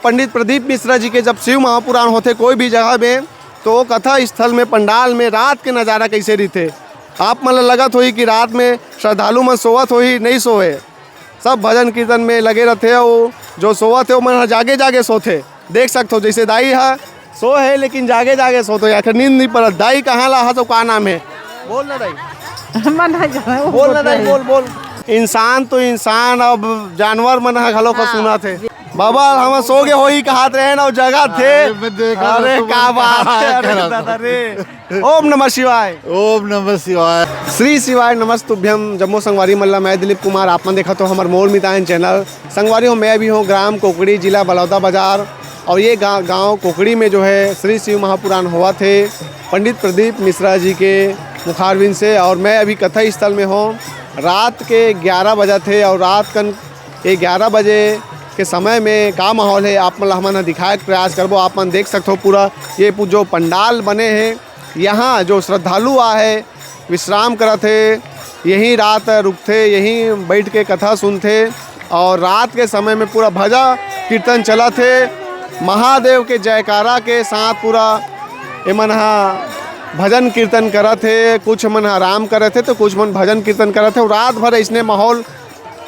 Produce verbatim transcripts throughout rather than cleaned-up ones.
पंडित प्रदीप मिश्रा जी के जब शिव महापुराण होथे कोई भी जगह में, तो वो कथा स्थल में, पंडाल में रात के नजारा कैसे रहिथे? आप मन ल लगत होही कि रात में श्रद्धालु मन सोवत होही, नहीं सोवे, सब भजन कीर्तन में लगे रहिथे। अउ जो सोवत हे, ओमन ह जागे जागे सोथे। देख सकथो, जैसे दाई ह सो हे, लेकिन जागे जागे सोथे, आखिर नींद नहीं पड़त। दाई कहाँ ला हस अउ का नाम हे? बोल ना दाई। मन ह जाने, वो बोल ना बोलत दाई, नहीं। बोल, बोल। इंसान तो इंसान, अब जानवर मन ह घलो हाँ। सुनत हे। बाबा, हम सो गे होही कहत रहे ना, जगत हे। अरे, मैं देखा अरे, तो का मैं बात कहा हे, अरे, करत दादा रे। ओम नमः शिवाय। ओम नमः शिवाय। श्री शिवाय नमस्तुभ्यम। जम्मो संगवारी मन ला, मैं दिलीप कुमार, आप मन देखत हो हमर मोर मितान चैनल। संगवारी हो, मैं अभी हूँ ग्राम कोकड़ी, जिला बलौदा बाजार, और ये गा-, गांव कोकड़ी में जो है श्री शिव महापुराण होवत हे पंडित प्रदीप मिश्रा जी के मुखारविंद से। और मैं अभी कथा स्थल में हूँ। रात के ग्यारह बजत हे और रात कन ये ग्यारह बजे के समय में का माहौल हे, आप मन ला हमन ह दिखाए के प्रयास करबो। आप मन देख सकथो पूरा ये पू-, जो पंडाल बने हे, यहाँ जो श्रद्धालु आ हे, विश्राम करत हे, यहीं रात रुकथे, यहीं बैठ के कथा सुनथे। और रात के समय में पूरा भजा कीर्तन चलत हे, महादेव के जयकारा के साथ पूरा एमन ह भजन कीर्तन करत हे, कुछ मन ह आराम करत हे, तो कुछ मन भजन कीर्तन करत हे। रात भर अइसने माहौल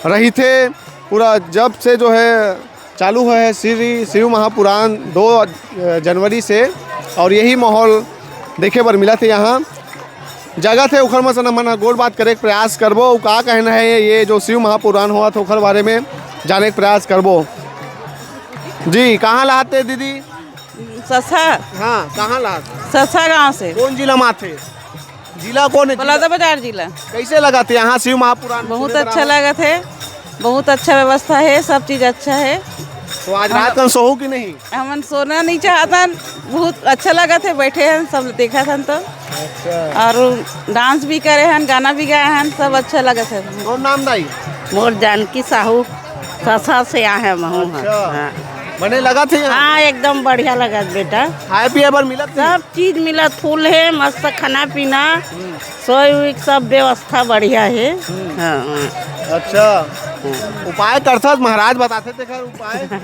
रहिथे। पूरा जब से जो है चालू हुआ है श्री शिव महापुराण दो जनवरी से, और यही माहौल देखे बर मिलत हे यहाँ। जगत हे, ओखर मन से हमन ह गोठ बात करे के प्रयास करबो। अउ का कहना हे ये जो शिव महापुराण होवत हे, ओखर बारे में जाने के प्रयास करबो। जी, कहाँ ला आते दीदी? ससा। हाँ, कहाँ ला आते? ससा गांव से। कौन जिला में आते? जिला कौन है? बलौदा बाजार जिला। कैसे लगत हे यहाँ शिव महापुराण? बहुत अच्छा लगत हे, बहुत अच्छा व्यवस्था हे, सब चीज अच्छा हे। तो आज रात कन सोहू कि नहीं? हमन सोना नहीं चाहतन, बहुत अच्छा लगत हे, बैठे हन, सब देखत हन तो। अच्छा। और डांस भी करे हन, गाना भी गाए हन, सब अच्छा लगत हे। कौन नाम दाई? मोर जानकी साहू, ससा से आए हैं महू। अच्छा। हाँ। बने लगत हे यहाँ? हाँ, एकदम बढ़िया लगत बेटा। खाए पिए बर मिलत हे? सब चीज मिलत, फूल हे, मस्त खाना पीना, हम्म। सोए उए के सब व्यवस्था बढ़िया हे। हम्म। हाँ, हाँ। अच्छा। हाँ। उपाय करथस, महाराज बताथे तेखर उपाय?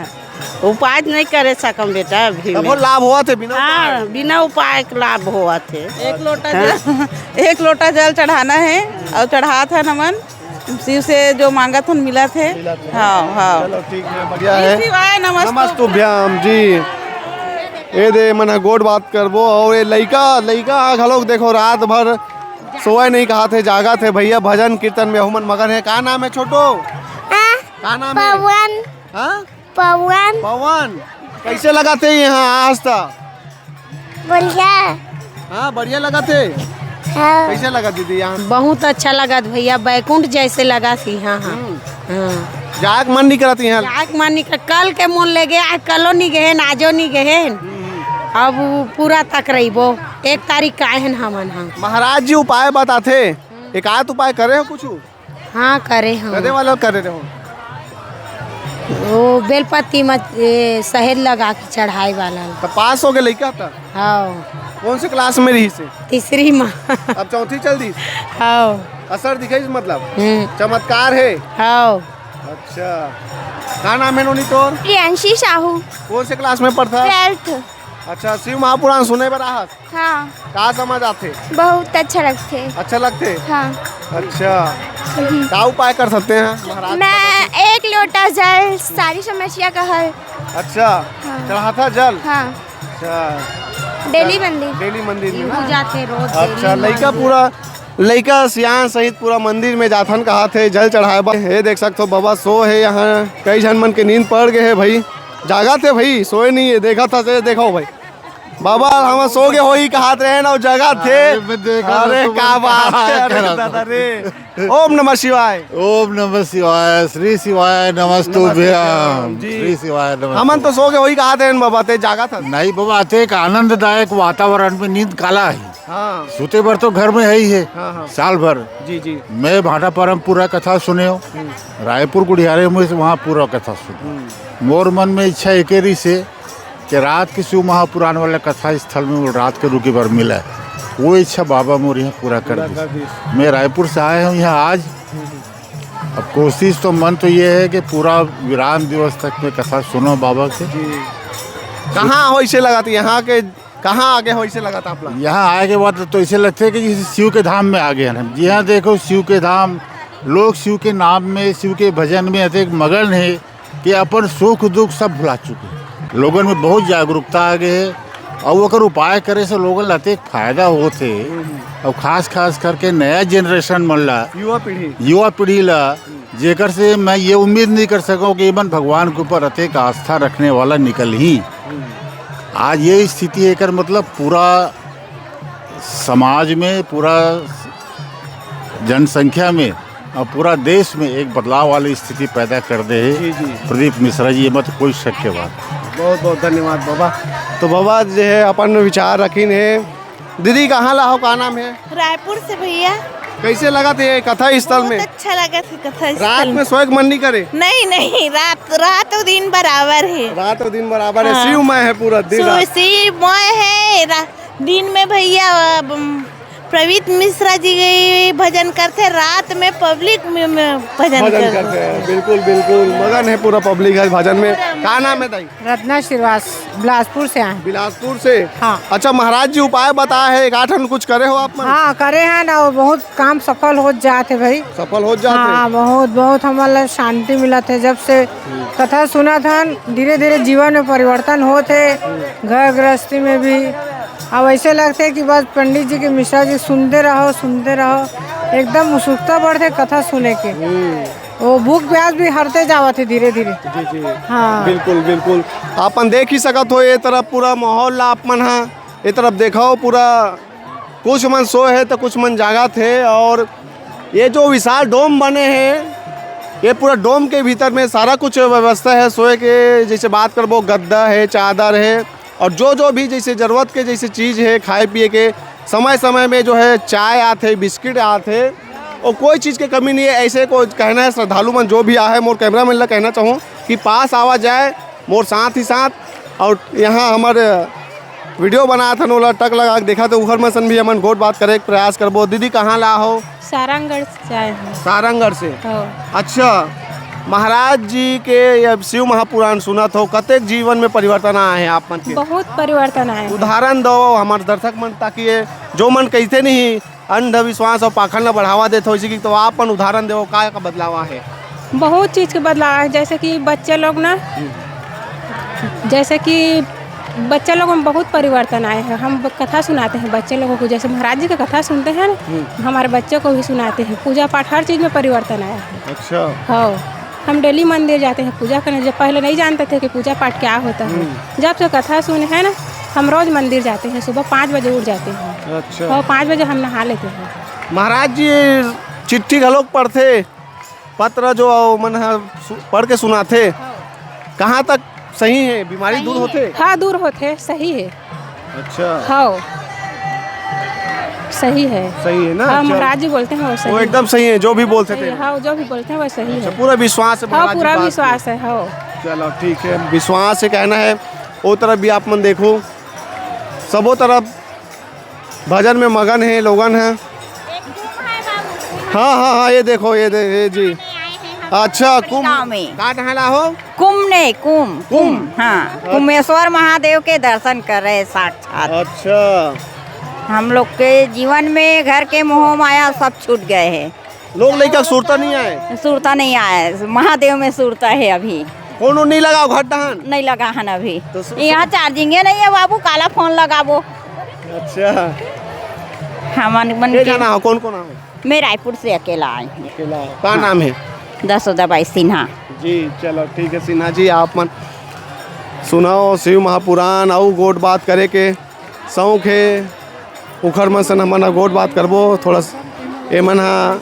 उपाय नहीं करे सकम बेटा अभी तभो में। लाभ होवत हे बिना हाँ, उपाय? बिना उपाय के लाभ होवत हे। एक लोटा हाँ। जल, एक लोटा जल चढ़ाना हे और चढ़ात हन हमन। शिव से जो मांगत हन मिलत हे। मिलत हे। हाँ, हाँ। चलो ठीक हे, बढ़िया हे। शिवाय नमस्तुभ्यम। नमस्तुभ्यम जी। ए दे मन ह गोठ बात करबो। और ये लइका, लइका ह घलोक देखो रात भर सोए नहीं कहत हे, जागत हे भैया, भजन कीर्तन में हमन मगन हे। का नाम हे छोटू? हाँ? का नाम हे? पवन। हाँ? पवन। पवन, कैसे लगत हे यहाँ आज त? बढ़िया। हाँ, बढ़िया लगत हे। हाँ। कैसे लगत दीदी यहाँ? बहुत अच्छा लगत भैया, बैकुंठ जैसे लगत हे यहाँ। हाँ। हम्म। हाँ। जाए के मन नहीं करत यहाँ? जाए के मन नहीं कर, कल के मन ले गे, आज कलो नहीं गए, आजो नहीं गए। हम्म। अब पूरा तक रहिबो, एक तारीख का आए हन हमन। हाँ। महाराज जी उपाय बताथे, एक आध उपाय करे हो कुछ? हाँ, करे हन। कदे वाला करे रहो? वो बेलपत्ती म, ए, शहद लगा के चढ़ाए वाला। त पास हो गे लइका त? हाँ। कौन से class में रहिसे? तीसरी म। अब चौथी चल दिस? हाँ। असर दिखाइस मतलब? हम्म। चमत्कार हे? हाँ। अच्छा। का नाम हे नोनी तोर? प्रियांशी साहू। कौन से class में पढ़थस? Twelfth। अच्छा, शिव महापुराण सुने बर आहस? हाँ। का समझ आथे? बहुत अच्छा लगथे। अच्छा लगथे? हाँ। अच्छा। हम्म। का उपाय कर सकते हैं महाराज? मैं एक लोटा जल सारी समस्या का हल। अच्छा। हाँ। चढ़ाथा जल? हाँ। अच्छा। Daily मंदिर। Daily मंदिर में ना? जाथे रोज अच्छा, daily लइका मंदिर। पूरा, लइका सियान सहित पूरा मंदिर में जाथन कहाथे जल चढ़ाए बर। ये देख सकथो बाबा सो हे यहाँ, कई झन मन के नींद पड़ गे हे भाई, जागत हे भाई, सोए नहीं हे, देखा था से देखो भाई। बाबा, हम सो गे होही कहत रहे ना, जगत हे। अरे, मैं देख रहा अरे, तो का मैं बात कहा है, अरे, करत दादा रे। ओम नमः शिवाय। ओम नमः शिवाय, श्री शिवाय नमस्तुभ्यम। नमस्तुभ्यम, जी। श्री शिवाय नमस्तुभ्यम। हमन तो सो गे होही कहत रहे ना बाबा, ते जागत हस। नहीं बाबा, ते एक आनंददायक वातावरण में नींद काला है। हाँ। सुते बर तो घर में हे ही हे, हाँ, हाँ। साल भर। जी, जी। मैं भाटापारा म पूरा कथा सुने हो, हम्म। रायपुर गुढ़ियारे में वहाँ पूरा कथा सुने। हम्म। मोर मन में इच्छा एके रहिस हे कि रात के शिव महापुराण वाला कथा स्थल में वो रात के रुके बर मिले। वो इच्छा बाबा मोर यहाँ पूरा कर पूरा दिस। कर दिस। मैं रायपुर से आए हूँ यहाँ आज। हम्म, हम्म। अब कोशिश तो, मन तो ये है कि पूरा विराम दिवस तक में कथा सुनो बाबा के। जी। कहाँ हो इसे लगा था, यहाँ के कहाँ आगे हो इसे लगा था आप लोग? यहाँ आए के बाद तो ऐसे लगते है कि जैसे शिव के धाम में आ गए हैं हम। जी हाँ, देखो, शिव के धाम, लोग शिव के नाम में, शिव के भजन में इतने मगन है कि अपन सुख दुख सब भुला चुके हैं। लोगन में बहुत जागरूकता आ गए है और ओकर उपाय करे से लोगन ला अतेक फायदा होत है। और खास, खास करके नया जनरेशन मन ला, युवा पीढ़ी। युवा पीढ़ी ला, जेकर से मैं ये उम्मीद नहीं कर सकूँ कि एमन भगवान के ऊपर अतेक आस्था रखने वाला निकलही। आज ये स्थिति है, एकर मतलब पूरा समाज में, पूरा जनसंख्या में और पूरा देश में एक बदलाव वाली स्थिति पैदा कर दे है। जी, जी। प्रदीप मिश्रा जी, ये मत कोई शक के बात। बहुत बहुत धन्यवाद बाबा। तो बाबा जो है अपन विचार रखिन है। दीदी कहाँ ला हो, का नाम है? रायपुर से भैया। कैसे लगा थे ये कथा स्थल बहुत में? अच्छा लगा था कथा रात स्थल में में। सोए के मन नहीं करे? नहीं, नहीं, रात, रात और दिन बराबर है। रात और दिन बराबर है, हाँ। शिवमय है पूरा दिन सो रात। शिवमय है रा-, दिन में भैया, अब, प्रवीत मिश्रा जी भजन करते, रात में पब्लिक में, में भजन भजन करते। करते हैं, बिल्कुल, बिल्कुल, मगन है पूरा पब्लिक है भजन में। का नाम है दाई? रत्ना श्रीवास, बिलासपुर से आए। बिलासपुर से? हाँ। अच्छा, महाराज जी उपाय बताए है, एक आठ कुछ करे हो आप मन? हाँ, करे हैं ना, वो बहुत काम सफल हो जात है भाई। सफल हो जात है? हाँ, बहुत, बहुत हमन ला शांति मिलत है जब से कथा सुनत हन। धीरे धीरे जीवन में परिवर्तन होत है, घर गृहस्थी में भी। अब ऐसे लगते है कि बस पंडित जी के, मिश्रा जी सुनते रहो, सुनते रहो, एकदम उत्सुकता बढ़ते कथा सुने के। वो भूख प्यास भी हरते जावत है धीरे धीरे। जी, जी। हाँ। बिल्कुल, बिल्कुल। आपन देख ही सकत हो, ये तरफ पूरा माहौल ला आप मन हा, ये तरफ देखो, पूरा कुछ मन सोए है तो कुछ मन जागत है। और ये जो विशाल डोम बने हैं, ये पूरा डोम के भीतर में सारा कुछ व्यवस्था है सोए के। जैसे बात करबो, गद्दा है, चादर है, और जो जो भी जैसे जरूरत के जैसे चीज़ है, खाए पिए के, समय समय में जो है चाय आत है, बिस्किट आत है, और कोई चीज़ के कमी नहीं है। ऐसे को कहना है श्रद्धालु मन जो भी आहे, मोर कैमरा मैन ला कहना चाहूँ कि पास आवा जाए मोर साथ ही साथ। और यहाँ हमर वीडियो बनात हन, ओला टक लगा के देखा तो उखर मन सन भी हमन गोठ बात करे के प्रयास करबो। दीदी कहाँ ला हो? सारंगढ़ से आए हैं। सारंगढ़ से? हाँ। अच्छा, महाराज जी के ये शिव महापुराण सुनत हो, कतेक जीवन में परिवर्तन आए हैं आप मन के? बहुत परिवर्तन आए हैं। उदाहरण दो हमारे दर्शक मन, ताकि ये जो मन कहते नहीं अंधविश्वास और पाखंड ला बढ़ावा देत हो, इसी की तो आप मन उदाहरण दो, का का बदलाव आए है? बहुत चीज़ के बदलाव है, जैसे कि बच्चे लोग ना, जैसे कि बच्चे लोगों में बहुत परिवर्तन आए हैं। हम ब-, कथा सुनाते हैं बच्चे लोगों को, जैसे महाराज जी की कथा सुनते हैं ना, हम्म। हमारे बच्चों को भी सुनाते हैं। पूजा पाठ हर चीज़ में परिवर्तन आया है। अच्छा। हाँ, हम डेली मंदिर जाते हैं पूजा करने। जब पहले नहीं जानते थे कि पूजा पाठ क्या होता है, हम्म। जब से कथा सुने हैं ना, हम रोज़ मंदिर जाते हैं, सुबह पाँच बजे उठ जाते हैं। अच्छा। और पाँच बजे हम नहा लेते हैं। महाराज जी चिट्ठी घलोक पढ़थे, पत्र जो मन ह सु-, पढ़ के सुनाथे, हाँ। कहाँ तक सही है? बीमारी दूर होथे? हाँ, दूर होथे, सही है। अच्छा। हाँ, सही है। सही है ना? हाँ, अच्छा। महाराज जी बोलते हैं, वो सही वो है। एकदम सही है, जो भी बोलते सही थे। है, हाँ, जो भी बोलते हैं, वो सही अच्छा, है। पूरा विश्वास है हाँ, महाराज जी पूरा बात विश्वास पे। है, हाँ। चलो, ठीक है, विश्वास से कहना है। वो तरफ भी आप मन देखो, सबो तरफ भजन में मगन है, लोगन है। हाँ, हाँ, हाँ, ये देखो, ये दे-, ये जी। अच्छा, कुंभ गाँव में। का टहला हो? कुंभ ने, कुंभ, कुंभ। कुंभ, हाँ, अच्छा। कुंभेश्वर महादेव के दर्शन कर रहे साक्षात। अच्छा। हम लोग के जीवन में घर के मोह माया सब छूट गए हैं। लोग लइका सुरता नहीं आए? सुरता नहीं आए, महादेव में सुरता है अभी। फोन उन नहीं लगाओ घर टहन? नहीं लगा हन अभी। तो सु-, यहाँ चार्जिंगे नहीं है बाबू, काला फोन लगाबो। अच्छा। हमन मन के के जाना हो, कौन कौन आओ? मैं रायपुर से अकेला आई हूँ। अकेला हो। का नाम है? जसोदा बाई सिन्हा। जी, चलो ठीक है सिन्हा जी, आप मन सुनाओ शिव महापुराण अउ गोठ बात करे के शौक हे, उखर मन सन हमन ह गोठ बात करबो थोड़ा स-, ए मन ह,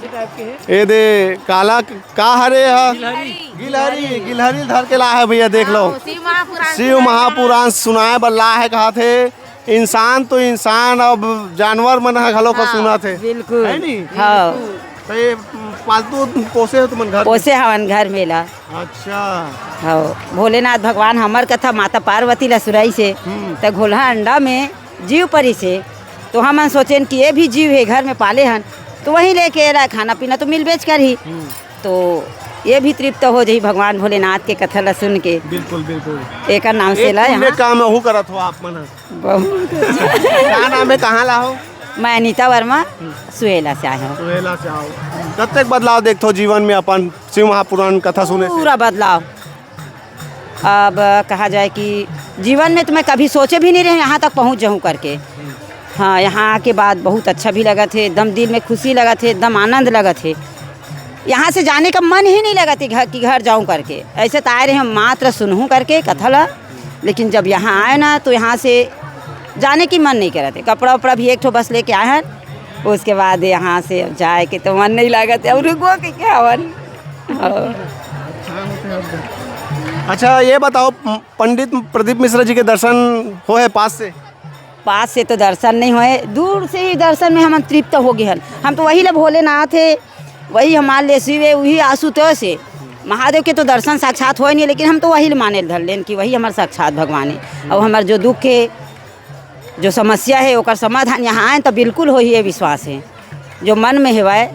ए दे काला क-, का हरे ह? गिलहरी। गिलहरी, गिलहरी धर के ला हे भैया, देख लो। हाँ, शिव महापुराण शिव सुनाए महापुराण सुनाए बर ला हे, कहाथे इंसान तो इंसान, अब जानवर मन ह घलो का हाँ, सुनत हे। बिल्कुल। है नी? हाँ। तो ये पालतू पोसे हो तुमन घर में? पोसे हवन घर में ला। अच्छा। हाँ, भोलेनाथ भगवान हमर कथा, माता पार्वती ला सुराई से, हम्म। त घोलहा अंडा में जीव परी से, तो हमन सोचेन कि ये भी जीव हे, घर में पाले हन, तो वहीं लेके एला खाना पीना तो मिलबेच करही। हम्म। तो ये भी तृप्त हो जाही भगवान भोलेनाथ के कथा ला सुन के। बिल्कुल, बिल्कुल। एकर नाम से एक ला पुण्य यहाँ काम अहू करत हो आप मन ह। बहुत अच्छा। का नाम है, कहाँ ला हो? मैं अनीता वर्मा, सुहेला से आए हूँ। सुहेला से आओ। कतेक बदलाव देखथो जीवन में अपन शिव महापुराण कथा सुने से? पूरा बदलाव। अब कहा जाए कि जीवन में तो मैं कभी सोचे भी नहीं रहे यहाँ तक पहुँच जाऊँ करके। हाँ, यहाँ आके बाद बहुत अच्छा भी लगत हे, एकदम दिल में खुशी लगत हे, एकदम आनंद लगत हे। यहाँ से जाने का मन ही नहीं लगत हे घर, कि घर जाऊँ करके। ऐसे तो आए रहे हम मात्र सुनहूँ करके कथा ला, लेकिन जब यहाँ आए ना तो यहाँ से जाने की मन नहीं करत हे। कपड़ा उपड़ा भी एक ठो बस लेके आए हैं, उसके बाद यहाँ से अब जाए के तो मन नहीं लगत हे। और रुको के क्या हवन? हाँ। अच्छा, ये बताओ, प-, पंडित प्रदीप मिश्रा जी के दर्शन होए हे पास से? पास से तो दर्शन नहीं होए, दूर से ही दर्शन में हम तृप्त हो गए हन। हम तो वही ले भोलेनाथ हे, वही हमारे लिए शिव हे, वही आशुतोष हे। महादेव के तो दर्शन साक्षात होए नहीं, लेकिन हम तो वही ले माने धर लेन कि वही हमारे साक्षात भगवान हे। और हमारे जो दुख हे, जो समस्या हे, ओकर समाधान यहाँ आए तो बिल्कुल होही, ये विश्वास हे। जो मन में हेवय,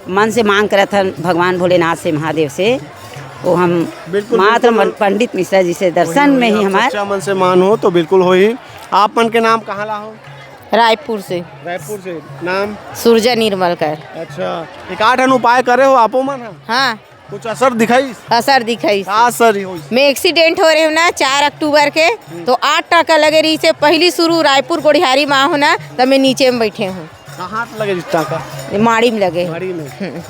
मन से मांग करत हन भगवान भोलेनाथ से, महादेव से, वो हम बिल्कुल, मात्र बिल्कुल। मन-, पंडित मिश्रा जी से दर्शन वही, में वही, ही आप हमारे सच्चा मन से मान हो तो बिल्कुल होही। आप मन के नाम कहाँ ला हो? रायपुर से। रायपुर से। नाम? सूरजा निर्मलकर। अच्छा, एक आठ अन उपाय करे हो आपो मन ह? हाँ। कुछ असर दिखाई? असर दिखाई। का असर ही होई? मैं एक्सीडेंट हो रहे हूँ ना चार अक्टूबर के, तो आठ टाका लगे रही से पहली शुरू रायपुर गोड़िहारी में हो ना, तब मैं नीचे में बैठे हूँ। कहाँ लगे जिस टाका? ये माड़ी में लगे। माड़ी में। हम्म।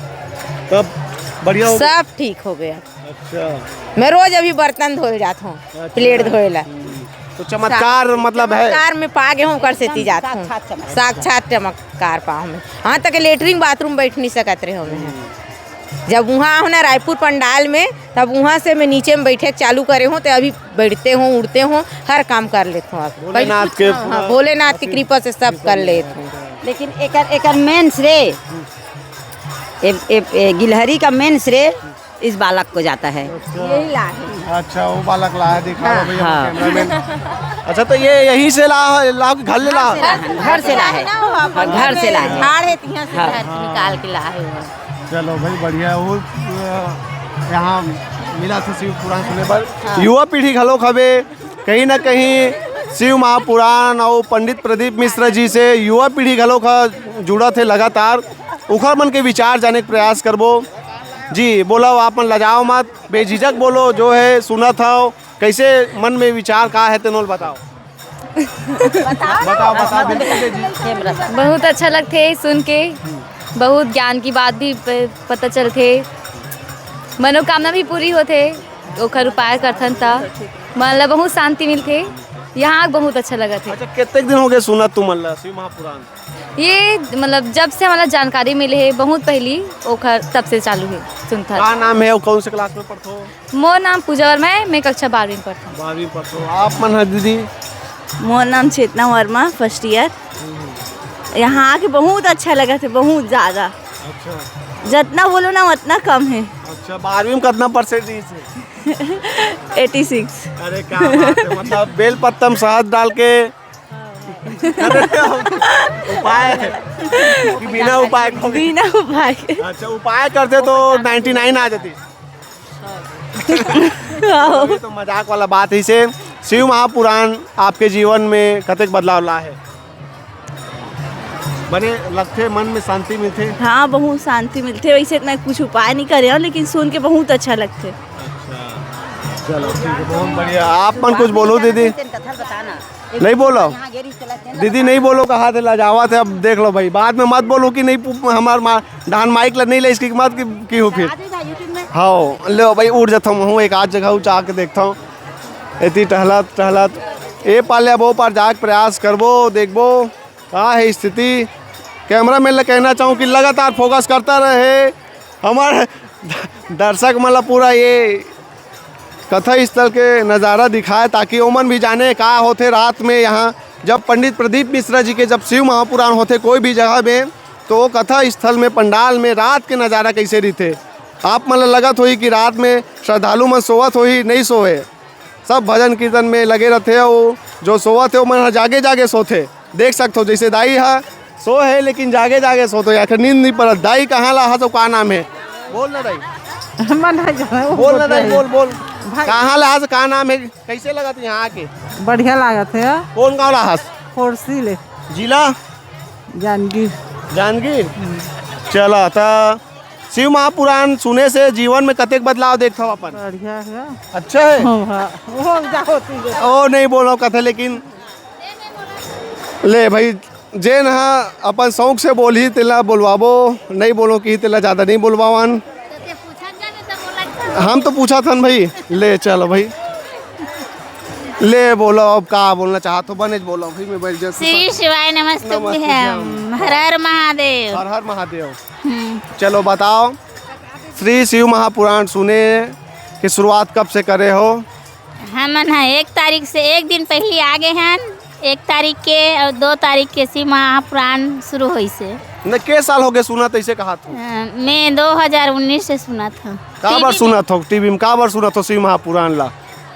तब बढ़िया हो गया? सब ठीक हो गया। अच्छा। मैं रोज अभी बर्तन धोए जात हूँ, अच्छा। प्लेट धोए ला। हम्म। तो चमत्कार मतलब है? चमत्कार में पा गए हूँ, ओकर सेती जात हूँ। साक्षात चमत्कार। साक्षात चमत्कार पाहूँ मैं। यहाँ तक लेटरिन बाथरूम बैठ नहीं सकत रहे हो मैं। जब वहाँ हो ना रायपुर पंडाल में, तब वहाँ से मैं नीचे में बैठे चालू करे हूँ, तो अभी बैठते हूँ, उठते हूँ, हर काम कर लेते हूँ। अब भोलेनाथ के हाँ, पूरा भोलेनाथ की कृपा से सब कर लेते हूँ। लेकिन एकर, एकर मेन श्रेय, ए, ए, ए, गिलहरी का मेन श्रेय इस बालक को जाता है। अच्छा। यही ला है। अच्छा, वो बालक ला है, दिखा हाँ। भैया हाँ। कैमरामैन। अच्छा, तो ये यहीं से ला, ला के घर ले ला? घर से ला है, घर से ला है। हाँ, घर से ला है। झाड़ है, तिहाँ से हाँ। घर से निकाल के ला है वो। चलो भाई, बढ़िया। वो, अ, यहाँ मिला था शिव पुराण सुने बर। हाँ। युवा पीढ़ी घलोक हवे, कहीं ना कहीं शिव महापुराण और पंडित प्रदीप मिश्रा जी से युवा पीढ़ी घलोक ह जुड़त हे लगातार। उखर मन के विचार जाने के प्रयास करबो। जी, बोलो, आप मन लजाओ मत, बेझिझक बोलो, जो है सुनत हव, कैसे मन में विचार का है तेनोल बताओ। बताओ, बताओ, बिल्कुल जी। बहुत अच्छा लगथे सुन के, बहुत ज्ञान की बात भी प-, पता चलथे, मनोकामना भी पूरी होथे, ओखर उपाय करथन त मन ला बहुत शांति मिलथे। यहाँ बहुत अच्छा लगत हे। अच्छा, कितने दिन हो गए सुनत तुमन ला शिव महापुराण? ये मतलब जब से हमारा जानकारी मिले है, बहुत पहली ओखर तब से चालू है सुनथन। का नाम है और कौन से क्लास में पढ़थो? मोर नाम पूजा वर्मा है, मैं कक्षा बारहवीं में पढ़थन। बारहवीं पढ़थो। आप मन ह दीदी? मोर नाम चेतना वर्मा, फर्स्ट ईयर। यहाँ आके बहुत अच्छा लगत हे, बहुत ज़्यादा। अच्छा। जतना बोलो ना, उतना कम है। अच्छा, बारहवीं में कितना परसेंट रही से? Eighty six. अरे, क्या बात है, मतलब, बेल पत्ता में शहद डाल के। अरे, उपाय है कि बिना उपाय को? बिना उपाय के। अच्छा, उपाय करते तो नाइंटी नाइन आ जाती। हाँ। ये तो मजाक वाला बात है। इसे शिव महापुराण आपके जीवन में कतेक बदलाव ला है? बने लगथे, मन में शांति मिलथे। हाँ, बहुत शांति मिलथे। वैसे तो मैं कुछ उपाय नहीं करे हूँ, लेकिन सुन के बहुत अच्छा लगथे। अच्छा, चलो ठीक है, बहुत बढ़िया। आप मन कुछ बोलो दीदी। नहीं बोलो दीदी, नहीं बोलो, कहा थे लजावत है। अब देख लो भाई, बाद में मत बोलो कि नहीं पु-, हमार मा-, डाहन माइक ला नहीं ले, इसकी मत की, की हो फिर। हाँ, लो भाई, उठ जाता हूँ, एक आध जगह उचा के देखता हूँ। एती टहलत, टहलत, ए पार ले अब ओ पार जाए के प्रयास करबो, देखबो का है स्थिति। कैमरामैन ला कहना चाहूँ कि लगातार फोकस करता रहे। हमार दर्शक मन ला पूरा ये कथा स्थल के नज़ारा दिखाए, ताकि ओमन भी जाने का होथे रात में यहाँ। जब पंडित प्रदीप मिश्रा जी के जब शिव महापुराण होथे कोई भी जगह में, तो वो कथा स्थल में, पंडाल में रात के नज़ारा कैसे रहिथे। आप मन ला लगत होही कि रात में श्रद्धालु मन सोवत होही, नहीं सोए। सब भजन कीर्तन में लगे रहथे, अउ जो सोवत हे, ओमन ह जागे जागे सोथे। देख सकथो, जैसे दाई ह सो हे, लेकिन जागे जागे सोथे, आखिर नींद नहीं पड़त। दाई कहाँ ला हस अउ का नाम हे? बोल ना दाई। मन है जाना, वो बोल ना बोल दाई, रही। बोल, बोल। भाई। कहाँ ला हस, का नाम है, कैसे लगत यहाँ आके? बढ़िया लागत है। कौन गाँव ला हस? खोरसी ले। जिला? जांजगीर। जांजगीर? चला, त शिव महापुराण सुने से जीवन में कतेक बदलाव देखथव अपन? बढ़िया है। अच्छा है? हो, हाँ। हो, जा होती है। ओ, नहीं बोलो कथे, लेकिन ले भाई, जेन ह अपन शौक से बोलही, तेला बोलवाबो, नहीं बोलो कि तेला ज्यादा नहीं बोलवावन। हम तो पूछा था न भाई, ले चलो भाई, ले बोलो, अब का बोलना चाहत हो, बने बोलो भाई, मैं बैठ जाता श्री शिवाय नमस्तुभ्यम। नमस्तुभ्यम। हर हर महादेव। हर हर महादेव। हम्म। चलो बताओ, श्री शिव महापुराण सुने की शुरुआत कब से करे हो? हमन ह एक तारीख से, एक दिन पहली आ गए हन, एक तारीख के और दो तारीख के शिव महापुराण शुरू होइस हे। न, के साल हो गए सुनत ऐसे कहा तू? अ, मैं दो हज़ार उन्नीस से सुनत हूँ। का बार टीवी में। सुनत हो टीवी में, का बार सुनत हो शिव महापुराण ला?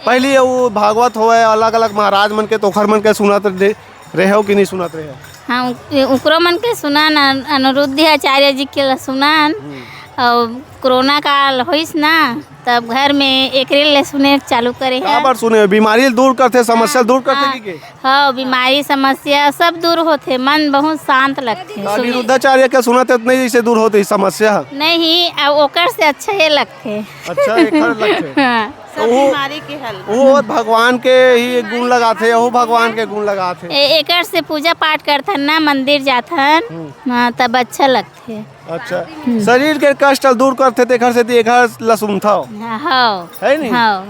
पहली ये वो भागवत होवे, अलग-अलग महाराज मन के, तोखर मन के सुनत दे-, रहे हो कि नहीं सुनत रहे हो? हाँ, उ-, उकरो मन के सुनन, अन-, अनिरुद्ध आचार्य जी के ला सुनन। हम्म। और कोरोना काल होइस ना, तब घर में एकरे ले सुने चालू करे का हैं। बार सुने? बीमारी दूर करथे, समस्या हाँ, दूर करथे हाँ, कि के? हाँ, बीमारी, समस्या सब दूर होथे, मन बहुत शांत लगथे तो सुने। अनिरुद्धाचार्य के सुनत हे, नहीं, इसे दूर होथे समस्या? नहीं, अब ओकर से अच्छा ये लगथे। अच्छा, एकर लगथे। हाँ। सब तो वो, बीमारी के हल। वो भगवान के ही गुण लगाथे, वो भगवान के गुण लगाथे। ए-, एकर से पूजा पाठ करथन ना, मंदिर जाथन, हम्म। हाँ, तब अच्छा लगथे। अच्छा, हम्म। शरीर के कष्ट ल दूर करथे, तेखर सेती एखर ल सुनथव। हाँ, हव। है नी? हव।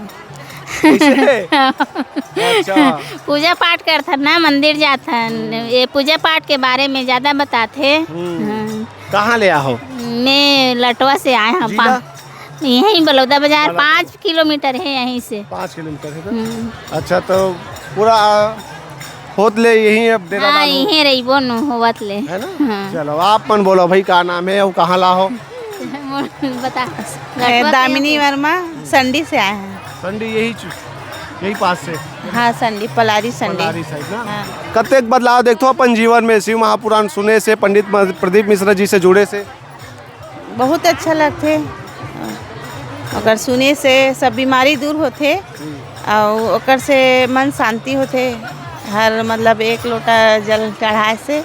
कैसे? अच्छा। पूजा पाठ करथन ना, मंदिर जाथन, हम्म। ये पूजा पाठ के बारे में ज्यादा बताथे। हम्म। हाँ। कहाँ ले आहो? मैं लटवा से आए हूँ। जिला? पा-, यहीं बलौदा बाजार, बलौदा। पाँच किलोमीटर है यहीं से। पाँच किलोमीटर है ना? हम्म। अच्छा, तो पूरा होत ले यहीं अब डेरा हाँ, डालो? यहीं रहिबो नु होवत ले। है ना? हाँ। चलो, आप मन बोलो भाई, का नाम है और कहाँ ला हो? बता। मैं दामिनी वर्मा, संडी से आए हैं। संडी यही चु-, यही पास से? हाँ, संडी, पलारी संडी। पलारी side ना? हाँ। कतेक बदलाव देखथो अपन जीवन में शिव महापुराण सुने से, पंडित म-, प्रदीप मिश्रा जी से जुड़े से? बहुत अच्छा लगथे, ओकर सुने से सब बीमारी दूर होथे। हम्म। अउ ओकर से मन शांति होथे, हर मतलब एक लोटा जल चढ़ाए से।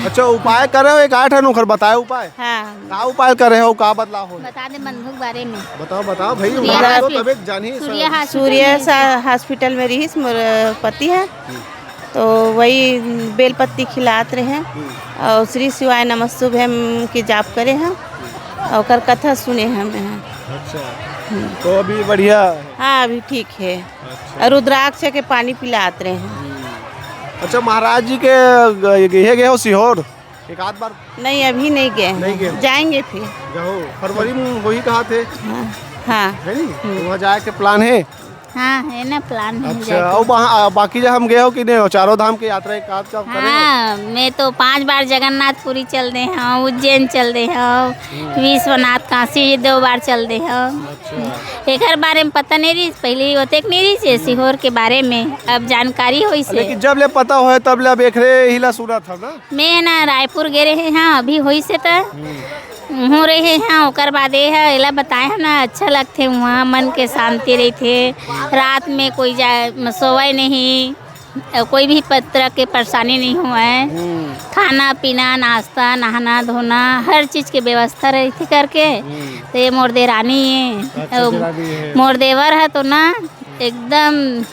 अच्छा, उपाय करे हो एक आठ है, ओकर बताए उपाय? हाँ। का उपाय करे हो, का बदलाव हो? बता दे बंधु के बारे में। बताओ, बताओ भाई, सूर्य हमारा तो हॉस्पि-, तबीयत जानी है सूर्य सब। हॉस्पिटल सूर्य में सा-, हॉस्पिटल में रहिस मोर पति है। हम्म। तो वही बेल पत्ती खिलात रहे हैं हम्म। और श्री शिवाय नमस्तुभ्यम के जाप करे हैं और ओकर कथा सुने हैं हम यहाँ। अच्छा। हम्म। तो अभी बढ़िया है? हाँ, अभी ठीक है। अच्छा। और रुद्राक्ष के पानी पिलात रहे हैं। हम्म। अच्छा, महाराज जी के ग-, ये गए हो सीहोर एक आध बार? नहीं, अभी नहीं गए हैं। नहीं गए? जाएंगे फिर। जाओ, फरवरी में वही कहा थे। हाँ, हाँ। है नी? हम्म। तो वहाँ जाए के plan है? हाँ, है ना plan, हम अच्छा, जाए के। और वहाँ, आ, बाकी जगह हम गए हो कि नहीं हो? चारों धाम की यात्रा एक आध का करे हो? हाँ, मैं तो पांच बार जगन्नाथपुरी चल दे हूँ, उज्जैन चल दे हूँ, हम्म। विश्वनाथ काशी दो बार चल दे हूँ। अच्छा। एकर बारे में पता नहीं रही, पहले ही होते कि नहीं रही, सीहोर के बारे में अब जानकारी होई से। लेकिन जब ले पता होए, तब ले अब एकरे ही ला सुनत हव ना? मैं ना रायपुर गे रहे हाँ, अभी होई से त हम्म। उहों रहे हाँ, ओकर बाद ये है, एला बताए हम ना, अच्छा लगथे, वहाँ मन के शांति रहिथे, रात में कोई जा, सोवय नहीं, कोई भी तरह के परेशानी नहीं होवय, हम्म। खाना पीना, नाश्ता, नहाना धोना, हर चीज के व्यवस्था रहिथे करके। हम्म। तो ये मोर देरानी है, अच्छा, अउ देरानी है। मोर देवर है तो ना एकदम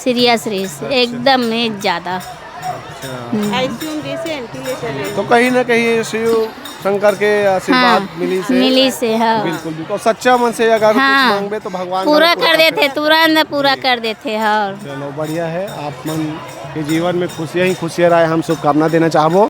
serious रहिस, अच्छा। एकदम में ज्यादा। अच्छा। हम्म। आईसीयू में जैसे ventilator है। तो कहीं ना कहीं शिव शंकर के आशीर्वाद हाँ, मिली से। मिली से, हाँ। बिल्कुल, बिल्कुल। सच्चा मन से अगर कुछ हाँ। मांगबे तो भगवान पूरा कर देथे, तुरंत पूरा कर देथे, हाँ। चलो, बढ़िया है, आप मन के जीवन में खुशियां ही खुशियां रहे, हम शुभकामना देना चाहबो।